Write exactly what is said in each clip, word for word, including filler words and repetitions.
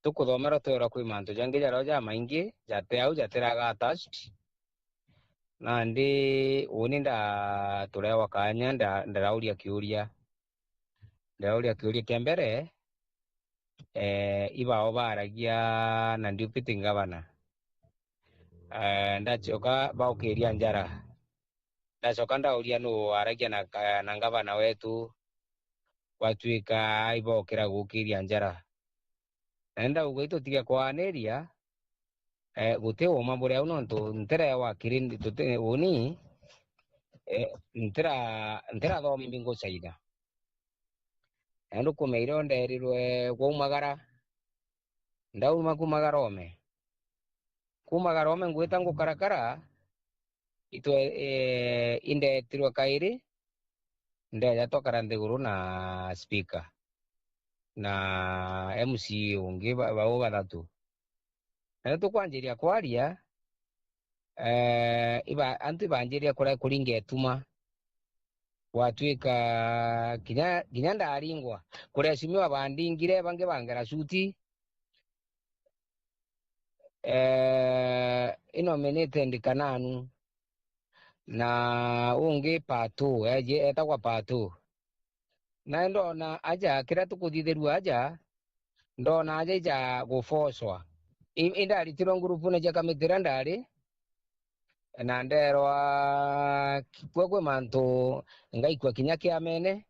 tukuthomerwa tweerwa kwi mantu jangi jario jamaingi jati au jatiraga attached. Nandi uuni nda-, tureewa kaanya nda-, ndarauria kiuria. Ndarauria kiuria kia mbere, eh, ibao baaragia na deputy ngavana. Eh, ndacoka baukiria njara. Ndacoka ndauria nuu waaragia na ka-, na ngavana wetu, gwatuika ibokira gukiria njara. Na ndauga itutige kwaaniria, eh, guti uuma buri au nontu ntireewa kiri ndi-, tuti-, uuni, eh, ntira-, ntirathoma mbingu China. Na ndukume irio ndeerirwe kwaumagara, ndauma kuumagara oome. Kuumagara oome ngwita ngukarakara, itwe-, eh, indeetirwe kairi, ndeeja twakara nthiguru na speaker na M C A ungi ba-, bau bathatu. Na riria tukwanjiria kwaria, eh, iba-, antu ibanjiria kure-, kuringa ituma. Gwatuika kinya, kinya ndaringwa, kurecimiwa bandingire, bangi bangera suti. Eh, i nominated Kananu, na ungi Patu, eji-, etagwa Patu. Na ndona aja, kiria tukuthithirua aja, ndona aja ija gufocwa. I-, indaritirwe ngurupune cia kamiti iria ndari, na ndeerwa ki-, kwe kwi mantu ngaikua kinya kiamene,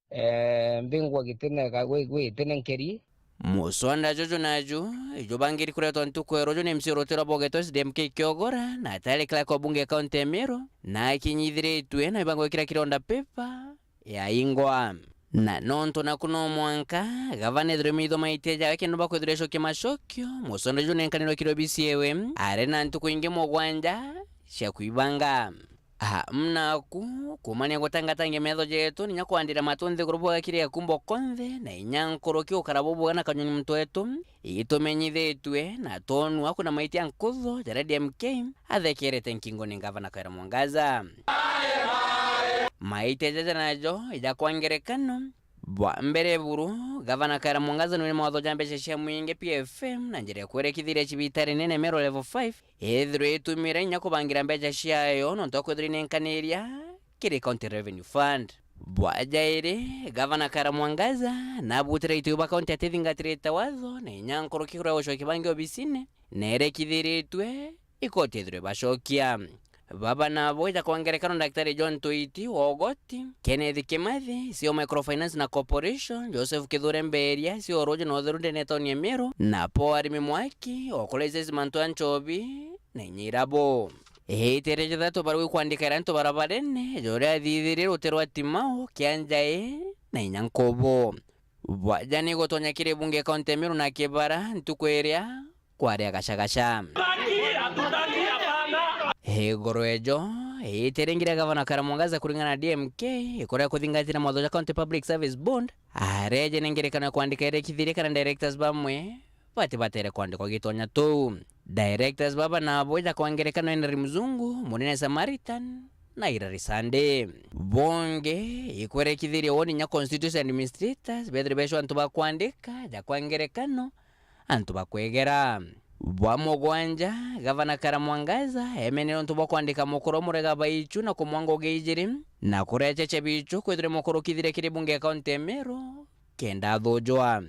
eh, mbingwa gitine ga-, gwi-, gwitine nkeri. Muswanda juju naju ijubangiri kuretwa ntuku ya ruju ni M C A ruti rwa Bogeto S D M K Kiogora, na atari clerk wa bunge ya kaunti ya Meru, na akinyithiritue na ibangwa gwikira kironda paper yaingwa. Na nontu naku no mwanka gavana ethirwe maitho maitia jawe kenda bakwithirwa icokia macokio, muswanda juju nenkanirwe kiri obisi ewe, ari na ntuku ingi mugwanja cia kwibanga. Aa, mnaku, kuumania gutangatangia meetho jeetu, ninya kwandira matu nthiguru bwa kiri akumbo konthe, na inya nkuruki ukara bubwega na kanyoni muntu wetu, itumenyithitue, na twonua kuna maitia nkutho jaria D M K athekerete nkingo ni ngavana Kawira Mwangaza. Maitia jaja najo ija kwa ngerekano, bwa mbere buru, gavana Kawira Mwangaza nuri mawatho ja mbeca cia mwingi P F M na njira ya kwerekithiria cibitari nene Meru Level five, ethirwe itumire inya kubangira mbeca ciayo nontu wa kwithirwa inenkaniria kiri County Revenue Fund. Bwa jairi, gavana Kawira Mwangaza nabutire itu ba kaunti atithingatirite watho na inya nkuruki kuria gucokia bangi obisine, na irekithiritue ikoti ethirwe bacokia. Baba nabo ija kwa ngerekano Daktari John Toiti wa Ogoti, Kenneth Kimathi, C E O Microfinance na Corporation, Joseph Kithure Mberia, C E O Uruji na Utheru ndene tauni ya Meru, na Paul Arimi Mwaki, wa Okolaises Mantu ya Nchobi, na inya irabo. Itere jathatu bari kwandika iria antu barabarene, juria athithirie ruti rwa Timau, Kianjai, na inya Nkubu. Bwaja ni gutonya kiri bunge kaunti ya Meru na Kibara, ntuku iria kwari agacagaca. Iguru ejo, itere ngira gavana Kawira Mwangaza kuringana na D M K, ikuria kuthingatira mawatho ja County Public Service Board, areje ni ngerekano ya kwandika irekithirie kana directors bamwe bati batere kwandikwa gitonya tuu. Directors baba nabo ja kwa ngerekano Henry Mzungu, Munene Samaritan, na Hilary Sunday. Bonge, ikwerekithirie woni nya constituency administrators, bethire becwa antu ba kwandika, ja kwa ngerekano, antu ba kwegera. Bwa mugwanja, Gavana Kawira Mwangaza emenere untu bwa kwandika mukuru murega baichu na kumwanga ugi ijiri, na kurecheche bichu kwithire mukuru kithire kiri bunge ya kaunti ya Meru, kenda athujwa.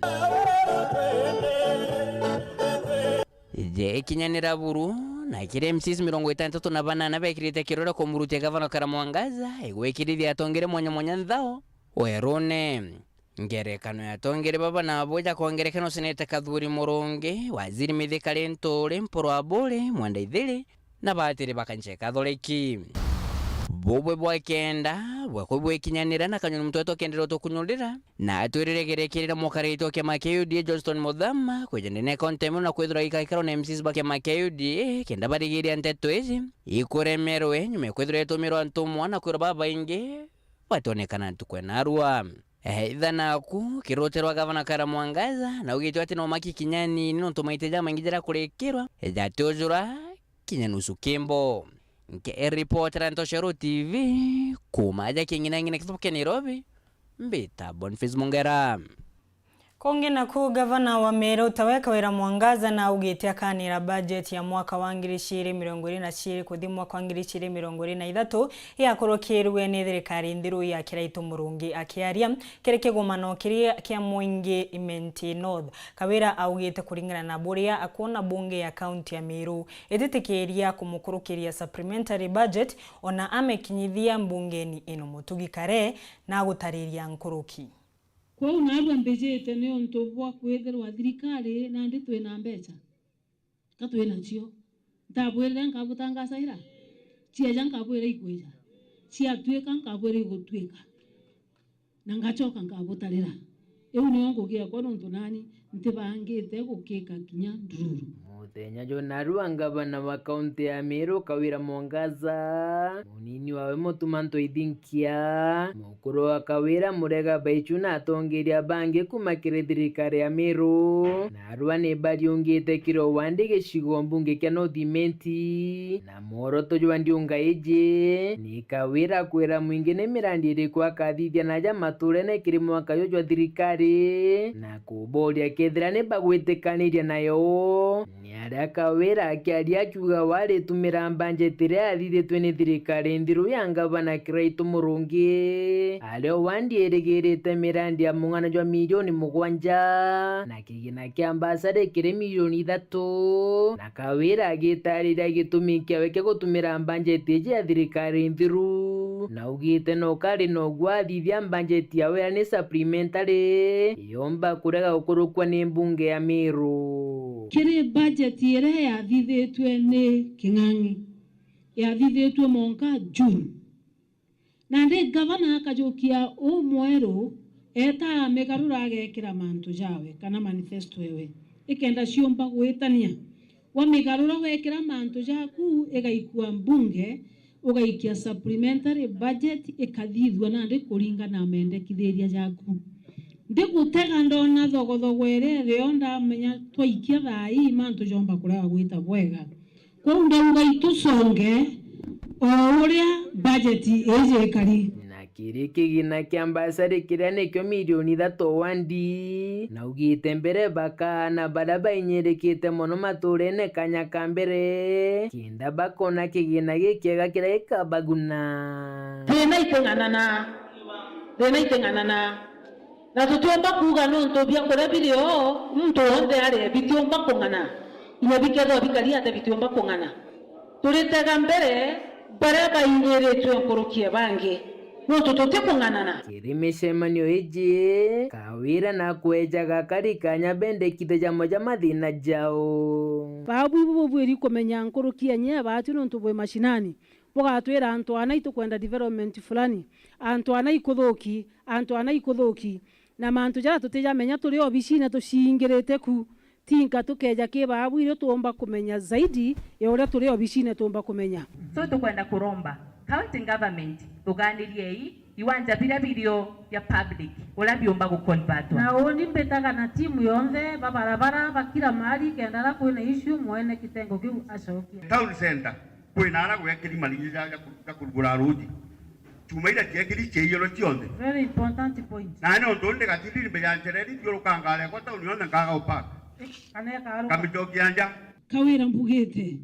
Je ikinyanira buru, na kiri M Cs mirongo itantatu na banana bekirite kirore kumurutia Gavana Kawira Mwangaza, igwikirithia atongere mwanya mwanya nthao werune. Ngerekano ya atongere baba nabo ja kwa ngerekano Seneta Kathuri Murungi, Waziri Mithika Linturi, Mpuru Aburi, Mwenda Ithiri, na batiri bakancheka athoreki. Bubwe bwa kenda, bwakwa bwikinyanira na kanyoni muntu wetu akendera utukunyurira, na atwirire gerekirira mukarite wa kiama kia U D A Johnston Muthama, kwija ndene ya kaunti ya Meru na kwithirwa ikaikara na M Cs ba kiama kia U D A, kenda barigiria nteto iji, ikuremerwe, nyuma ya kwithirwa itumirwa ntumwa na kwirwa babaingi, batonekana ntuku ya narua. Eetha naku, kiri ruti rwa Gavana Kawira Mwangaza, na ugitwe ati no maki kinya nini nontu maite jamaingi jaria kurikirwa, jatiujura kinya nusu kimbo. Nke ripotera Ntoshero T V, kuma aja king'inang'ina kithubu kia Nairobi, mbita Boniface Mungera. Kungi naku, gavana wa Meru tawe Kawira Mwangaza naugite akanira bajeti ya mwaka wa ngiri ciiri mirongo iri na ciiri kuthi mwaka wa ngiri ciiri mirongo iri na ithatu igakurukirwe ni thirikari nthiru ya Kiraitu Murungi. Akiaria kiri kigomano kiria kia mwingi Imenti North, Kawira augite kuringana na buria akwona bunge ya kaunti ya Meru ititikiria kumukurukiria supplementary budget, ona amekinyithia mbungeni ino. Mutugi Kare na agutariria nkuruki. Kwou naarua mbijite niuntu bwa kwithirwa thirikari nandi twina mbeca, ka twinacio. Ntabwirire nkabutangacaira? Ciaja nkabwira ikwija, ciatuika nkabwira igutwika, na ngacoka nkabutarira. Iu nio ngugi ekwa, nontu nani ntibangite gukika kinya ndururu. Muthenya jwa narua, ngavana wa kaunti ya Meru Kawira Mwangaza, munini wawe Mutuma Ntoithinkia, mukuru wa Kawira Murega Baichu na atongeria bangi kuma kiri thirikari ya Meru narua ni bariungite kiri wandi gicigo mbunge kia North Imenti, na mworoto jwa ndiunga iji ni Kawira kwira mwingi ni mirandi iriku akathithia naja maturene kiri mwaka juju jwa thirikari, na kuboria kethira ni bagwitikaniria nayo. Ni aria Kawira akiaria akiuga waritumira mbanjeti iria yathithitue ni thirikari nthiru ya ngavana Kiraitu Murungi, ario wandi irigirite mirandi ya mung'ana jwa milioni mugwanja, na kigina kia mbasari kiri milioni ithatu, na Kawira agitariria gitumi kiawe kia gutumira mbanjeti iji ya thirikari nthiru, na augite no kari noguo athithia mbanjeti yawe, yani supplementary, yomba kurega gukurukua ni mbunge ya Meru. Kiri bajeti iria yathithitue ni King'ang'i, yathithitue mwanka June. Nandi gavana akajukia uu mweru, eeta amigarura agekira mantu jawe kana manifesto ewe, ikenda ciumba gwitania. Wamigarura wekira mantu jaku, igaikua mbunge, ugaikia supplementary budget ikathithua nandi kuringana na mendekithiria jaku. Ndigutega ndona thogothogo iria irio ndamenya twaikia thaa ii mantu jomba kurega gwita bwega. Kwou ndauga itusonge o uria bajeti iji ikari. Na kiri kigina kia mbasari kiria nikio milioni ithatu wandi, naugite mbere bakaana baria bainyirikite mono maturene kanya ka mbere, kenda bakona kigina gikiega kiria gikabaguna. Thina iting'anana. Thina iting'anana. Na tutiumba kuuga nontu biakuria biri o, muntu wonthe arie, bitiumba kung'ana. Inya bikethirwa bikari atia, bitiumba kung'ana. Turitega mbere baria bainyiritue nkuruki e bangi, nontu tutikung'anana. Kiri micemanio iji, Kawira nakwejaga akari kanya bendekithe jamwe ja mathina jao. Babu ibu bubwiri kumenya nkuruki enye baatu nontu bwi mashinani. Bugatwira antu ana itukwenda development fulani, antu ana ikuthuki, antu ana ikuthuki, na mantu jaria tutijamenya turi obicine tucingirite ku, tinka tukeja ki baabu irio tuumba kumenya zaidi ya uria turi obicine tuumba kumenya. So tukwenda kuromba county government, tuganiriei iwanja biria birio bia public uria biumba guconvertwa. Na uuni mbitaga na timu yonthe ba barabara ba kila mahali, kenda aria kwina issue mwene kitengo kiu acokie. Town center. Kwina ara gwekiri maringi ja, ja ku-, ja kurugura ruuji. Chuma iria ciekiri ciaiyirwe cionthe. Very important point. Na ni untu ndi gatindiri mbe ya njera iri thiurukanga arekwa tauni yonthe nkaga upaka. Kana ikaruka. Ngamicokia nja. Kawira mbugite,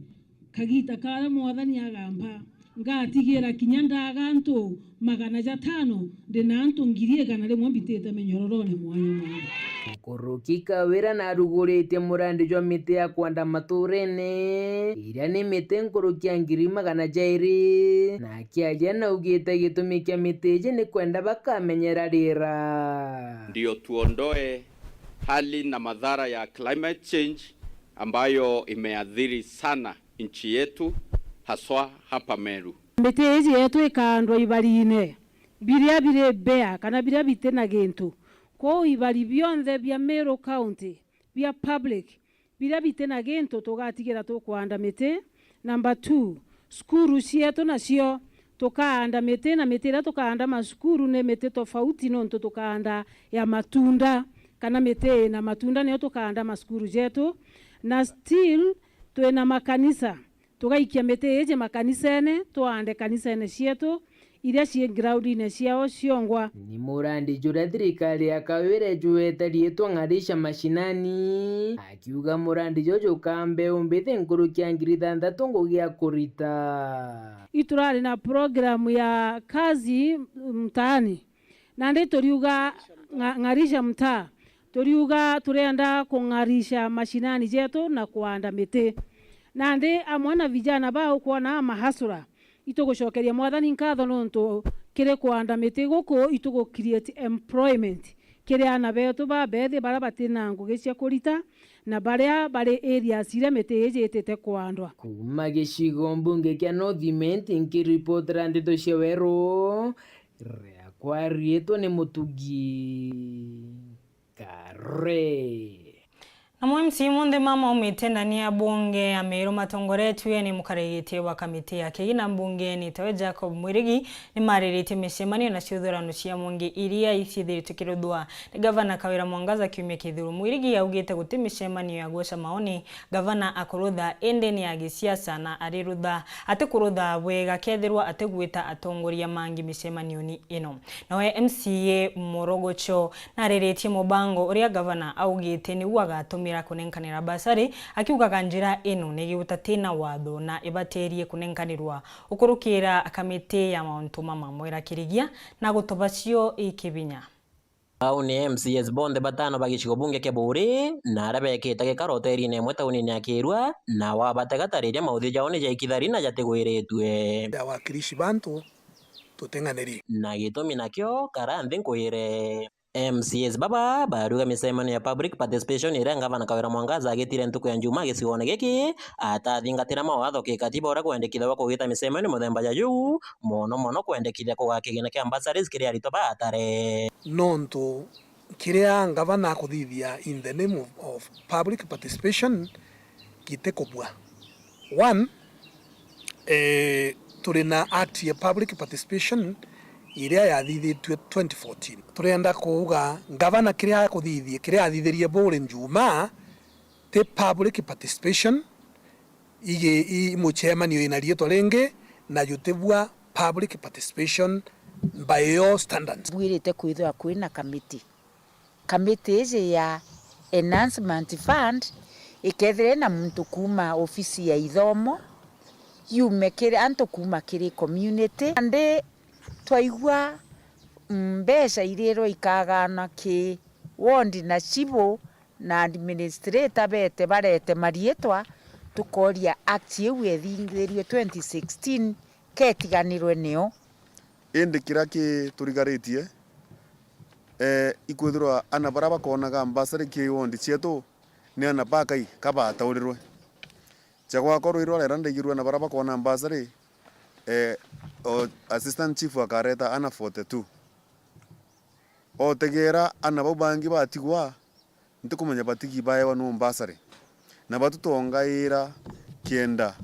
kagita karia Mwathani agamba, ngatigira kinya ndaga antu magana jatano, ndi na antu ngiri igana rimwe mbitite minyororone mwanya mwanya. Nkuruki Kawira naruguritie murandi jwa miti ya kwanda maturene, iria ni miti nkuruki ya ngiri magana jairi, na akiaria naugite gitumi kia miti iji ni kwenda bakamenyera riera. Ndio tuondoe hali na madhara ya climate change ambayo imeathiri sana nchi yetu, haswa hapa Meru. Miti iji yetu ikaandwa ibarine biria biri bare kana biria biti na gintu. Kwou ibari bionthe bia Meru County bia public biria biti na gintu tugatigira tukwanda miti. Number two, cukuru cietu nacio tukaanda miti, na miti iria tukaanda macukuru ni miti tofauti, nontu tukaanda ya matunda, kana miti ina matunda niyo tukaanda macukuru jetu. Na still twina makanisa, tugaikia miti iji makanisene, twaande kanisene cietu. iria cii groundine ciao ciongwa. Ni murandi juria thirikari ya Kawira ijwete riitwa Ng'arisha Mashinani, akiuga murandi juju jukaa mbeu mbithi nkuruki ya ngiri ithanthatu ngugi ya kurita. Iturari na programu ya Kazi Mtaani, nandi turiuga ng'a-, Ng'arisha Mtaa, turiuga turienda kung'arisha mashinani jetu na kuanda miti. Nandi amwe na vijana bau kwona mahasura, itugucokeria Mwathani nkatho nontu kiri kuanda miti guku itugu create employment kiri aana betu babethi baria batina ngugi cia kurita na baria bari areas iria miti iji itite kuandwa. Kuuma gicigo mbunge kia North Imenti, nkiripotera ndeto cia Weru, riakwa riitwa ni Mutugi Kare. Namo M C A monthe mama maumite ndani ya bunge ya Meru matongoretue ni mukarigitie wa kamiti ya kigina mbungeni tawe Jacob Mwirigi ni mariritie micemanio na ciuthurano cia mungi iria iciithiritwe kiruthwa ni Gavana Kawira Mwangaza kiumia kithuru. Mwirigi augite guti micemanio ya guoca maoni Gavana akurutha, indi ni ya gisiasa na arirutha atikurutha bwega kethirwa atigwita atongoria mangi micemanioni ino. Nawe M C A Morogocho nariritie mubango uria gavana augite niu agatumira kunenkanira basari, akiugaga njira ino ni giuta tina watho na ibatirie kunenkanirwa ukurukira kamiti ya mauntu ma mamwira kirigia na gutoba cio ikibinya. Au ni M C As bonthe batano ba gicigo bunge kia Buuri na aria bekite gikaro hotelini imwe taunini ya Kirua, na wabatega tariria mauthiu jao ni ja ikithari na jatigwiritue. Awakilishi bantu tuteng'aniri. Na gitumi nakio kara nthi nkwire. M C As baba bariuga micemanio ya public participation iria ngavana Kawira Mwangaza agitire ntuku ya Njumaa gicigoone giki atathingatira mawatho kikatiba uria kwendekithagwa kugita micemanio muthemba ja juu, mono mono kwendekithia kugaa kigina kia bursaries kiri aritwa ba atare. Nontu kiria ngavana akuthithia in the name of, of public participation gitikubua. One, eh, turi na act ya public participation iria yathithitue twenty fourteen. Turenda kuuga ngavana kiria akuthithia, kiria athithirie Buuri Njumaa ti public participation, igi-, i mucemanio ina riitwa ringi, na jutibua public participation by your standards. Bwirite kwithirwa kwina kamiti. Kamiti iji ya Enhancement Fund ikethira ina muntu kuuma ofisi ya ithomo, yume kiri antu kuuma kiri community. Nandi twaigua mbeca irirwa ikagaanwa ki ward na chibu na administrator beete bareete mariitwa, tukooria act iu yethingithirue twenty sixteen keetiganirwe nio. Indi kiria kiturigaritie, ee, ikwithirwa ana baria bakoonaga mbasari ki ward cietu ni ana bakai ka baataurirwe. Cha gwakorwa irwa rera ndaigirue ana baria bakoona mbasari, ee, o assistant chief akareeta ana forty two. Otegeera ana bau bangi batigwa, ntikumenya batigi baewa nuu mbasari. Na batu twongaira kienda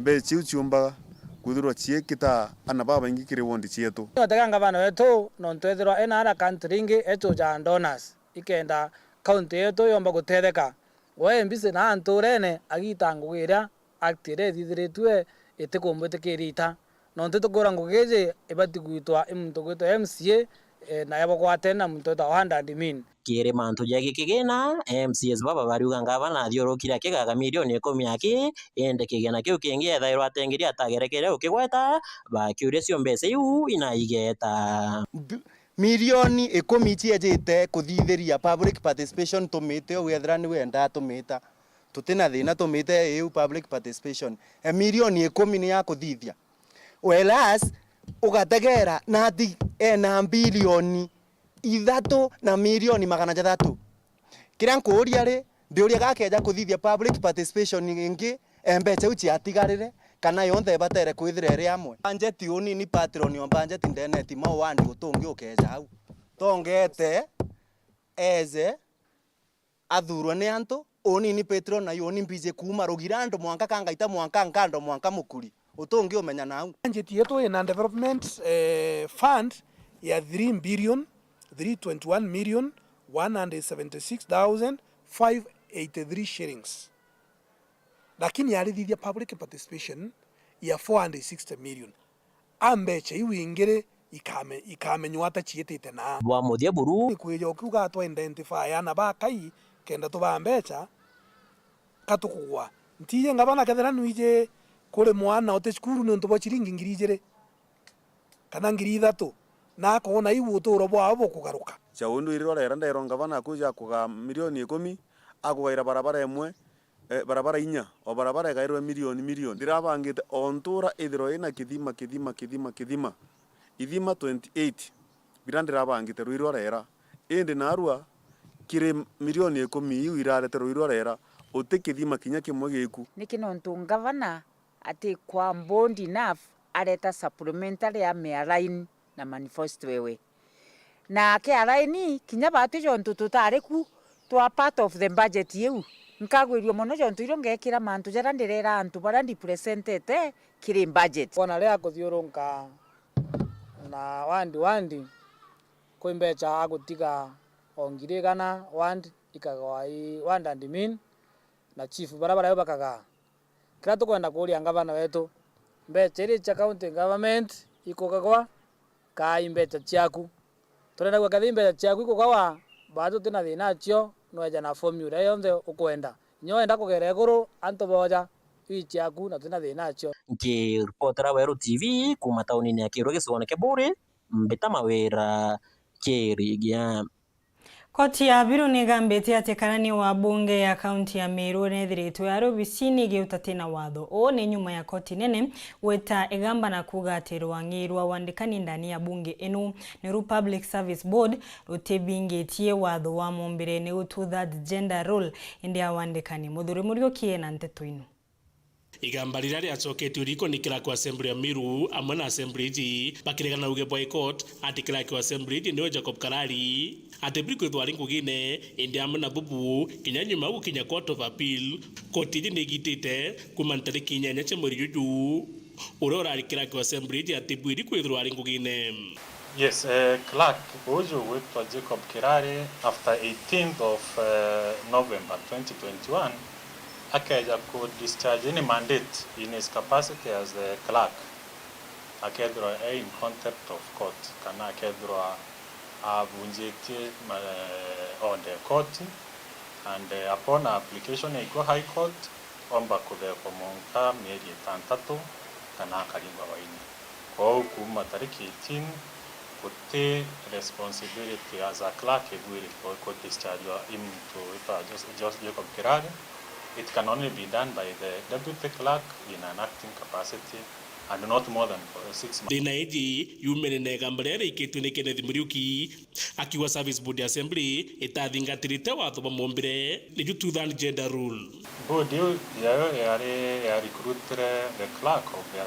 mbecha iu ciumba kwithirwa ciikita ana babaingi kiri wondi cietu. Otega ngavana wetu, nontu ethirwa ena ara country ingi etu ja donors, ikenda county yetu yomba gutetheka. We mbisi na ntuurene agita ngugi iria act iria ithithiritue itikumbwitikiria ita. Nontu tukwira ngugi iji ibati gwitwa i muntu gwitwa M C A, eh, na yabagwatene na muntu witwa Wanda Admin. Kiri mantu jegii kigina, M C As baba bariuga ngavana athiurukire akigaga milioni ikumi aki, indi kigina kiu kingi ethairwa atengeria atagerekere ukigweta, bakiuria cio mbeca iu inaigeta. Mbi-, milioni ikumi ciejite kuthithiria public participation tumite, ugethira ni wenda tumita. Tutina thina tumite iu public participation. E, milioni ikumi ni ya kuthithia. Whereas, ugategera nati ena bilioni ithatu na milioni magana jathatu. Kiria nkuuria ri, ndiuria gakeja kuthithia public participation ingi, e, mbecha iu ciatigarire, kana yonthe ibatere kwithira iri amwe. Budget unini, patron o budget ndeneti mau wandi utungi ukeja au. Tongete, eze, athurwe ni antu, unini patron na uni mbiji kuuma rugira andu mwanka kangaita mwanka nkando mwanka mukuri. Utungi umenya nau. Budget yetu ina development, eh, fund ya three billion, three twenty-one million, one hundred seventy-six thousand, five eighty-three shillings. Lakini yarithithia public participation ya four hundred sixty million. A mbeca iu ingiri ikame-, ikamenywa ata ciitite naa. Bwa muthia buru. Ikwija ukiuga twa identify aana ba Kai kenda tubaa mbeca, ka tukugwa. Ntiji ngavana kethira nwiji kuri mwana uti cukuru niuntu bwa ciringi ngiri ijiri kana ngiri ithatu, na akoona iu uturo bwao bukugaruka. Cia undu iri rwa rera ndeerwa ngavana akwija akugaa milioni ikumi, akugaira barabara imwe, eh, barabara inya, o barabara igairwe milioni, milioni. Ndirabangite o ntura ithirwe ina kithima, kithima, kithima, kithima. Ithima twenty eight, biria ndirabangite rwiri rwa rera. Indi narua, kiri milioni ikumi iu irarete rwiri rwa rera, uti kithima kinya kimwe giku. Niki nontu ngavana atikwa bold enough areta supplementary ya miaraini na manifesto ewe. Na akiaraini, kinya baatwi jontu tutari ku, twa part of the budget iu, nkagwirio mono jontu irio ngekira mantu jaria ndirera antu baria ndipresentete kiri budget. Bona riria akuthiurunka na wandi wandi, kwi mbeca agutiga o ngiri igana wandi ikagwa i ward admin na chief baria barayo bakagaa. Kiria tukwenda kuuria ngavana wetu, mbeca iria cia county government ikugagwa, kaa i mbeca ciaku? Turenda gwika kethira i mbeca ciaku ikugawa, baatwi tuti na thina acio, nweja na formula yonthe ukwenda. Inya wenda kugera iguru, antu booja, iu i ciaku na tuti na thina acio. Nkiripotera Weru T V kuuma taunini ya Kirwa gicigoone kia Buuri, mbita Mawira Kirigia. Koti ya Biru nigambitie ati karani wa bunge ya kaunti ya Meru nethiritwe ari obisini igi utati na watho. Uu ni nyuma ya koti nene gwita igamba na kuuga ati rwang'i rwa wandikani ndani ya bunge inu niru Public Service Board rutibingitie watho wa mombire niu two third gender rule indi ya wandikani. Muthuri Muriuki ena nteto inu. Igamba riria riacoketue riko ni Clerk wa Assembly ya Meru amwe na Assembly iji bakiregana na uge bwa court ati Clerk wa Assembly iji niwe Jacob Karari ati buri kwithwa ari ngugine, indi amwe na bubu kinya nyuma ya gukinya Court of Appeal, koti iji nigitite kuma ntariki inyanya cia mweri juju. Uria urari Clerk wa Assembly iji atibwiri kwithirwa ari ngugine. Yes, eh, Clerk uju ugwitwa Jacob Kirari, after eighteenth of, eh, November twenty twenty-one, akeja ku discharge any mandate in his capacity as the clerk, akethirwa e in contempt of court, kana akethirwa abunjitie ma-, eh, order ya court, and, eh, upon application yaikwa High Court, omba kuthekwa mwanka mieri itantatu kana akaringwa waini. Kwou kuuma tariki eighteen, guti responsibility as a clerk ibwiri ku, ku discharge him to witwa Jos-, Jos-, Jacob Kirari. It can only be done by the deputy clerk in an acting capacity and not more than for six months. Thina iji yumene na igamba riria riikitue ni Kenneth Muriuki, akiuga Service Board ya Assembly itathingatirite watho bwa mombire, niju two third gender rule. Board iu yayo yari ya recruitire the clerk of the